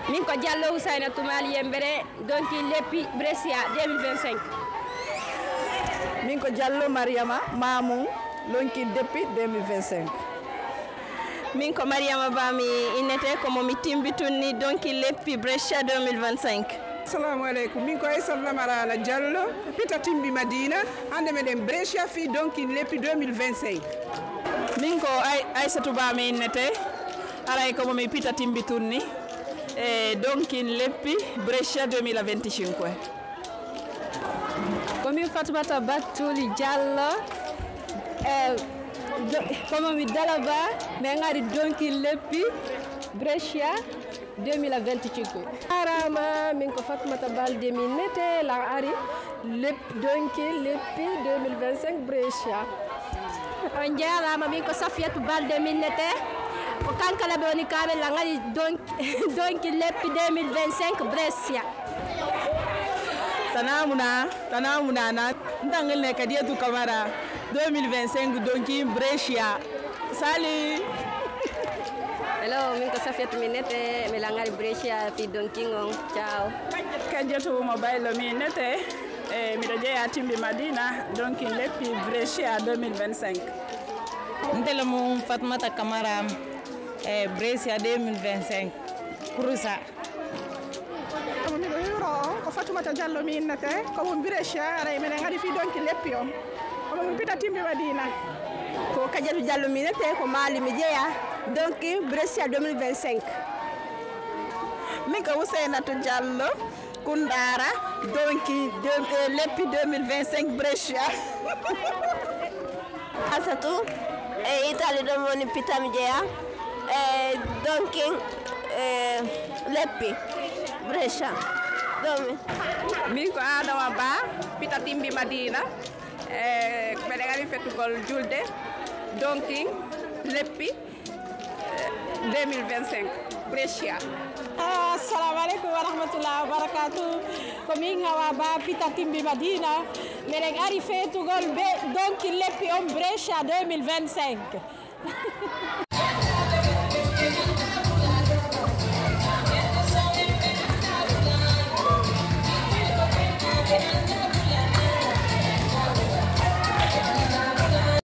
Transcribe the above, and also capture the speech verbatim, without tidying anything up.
Min ko Diallo Husayna Tumal Yembere, Donkin Leppi Brescia deux mille vingt-cinq. Min ko Diallo Mariama Mamoun, Donkin Leppi deux mille vingt-cinq. Min ko Mariama Ba mi innete, ko mo mi timbitunni, Donkin Leppi Brescia deux mille vingt-cinq. Assalamu aleykum, min ko Aissata Lamarana Diallo, pita timbi Madina, hande meɗen Brescia fii Donkin Leppi deux mille vingt-cinq. Min ko Ay-, Aissatou Ba mi innete, haray ko mo mi pita timbitunni e Donkin Leppi Brescia deux mille vingt-cinq. Ko min Fatoumata Battouli Diallo, e do-, ko mo mi Dala Ba, mi ngari Donkin Leppi Brescia deux mille vingt-cinq. Jarama, min ko Fatoumata Balde mi innete, lan ari Lep-, Donkin Leppi deux mille vingt-cinq Brescia. On jarama, min ko Safiatou Balde mi innete, ko kankala ɓe woni kamen lan ari Donk-, Donkin Leppi deux mille vingt-cinq Brescia. Tanamuna, tanamuna na, ntangel ne Kadiatou Camara, deux mille vingt-cinq Donkin Brescia. Salut. Hello, min ko Safiatou mi innete, mi lan ari Brescia fii Donkin on. Ciao. Kadiatou mo Baylo mi innete, e miɗo jeeya timbi Madina, Donkin Leppi Brescia deux mille vingt-cinq. Ntele mum Fatmata Camara, e Brescia deux mille vingt-cinq. Kurusa. Miɗo hiwro on, ko Fatoumata Diallo mi innete, ko mo Brescia, haray meɗen ari fii Donkin Leppi on. Ko mo pita timbi Madina. Ko Kadiatou Diallo mi innete, ko Mali mi jeeya, Donkin Brescia deux mille vingt-cinq. Min ko Ousseynatou Diallo, Koundara, Donkin, de-, eh, Leppi deux mille vingt-cinq Brescia. Asatou, e Italie ɗon woni pita mi jeeya, e Donkin, e Leppi, Brescia. Ɗon mi. Min ko Adama Ba, pita timbi Madina, e meɗen ari fetugol julde, Donkin, Leppi, deux mille vingt-cinq, Brescia. Assalamu aleykum wa rahmatullahi wa barakatuh. Ko min Hawa Ba, pita timbi Madina. Meɗen ari fetugol be Donkin Leppi on Brescia deux mille vingt-cinq.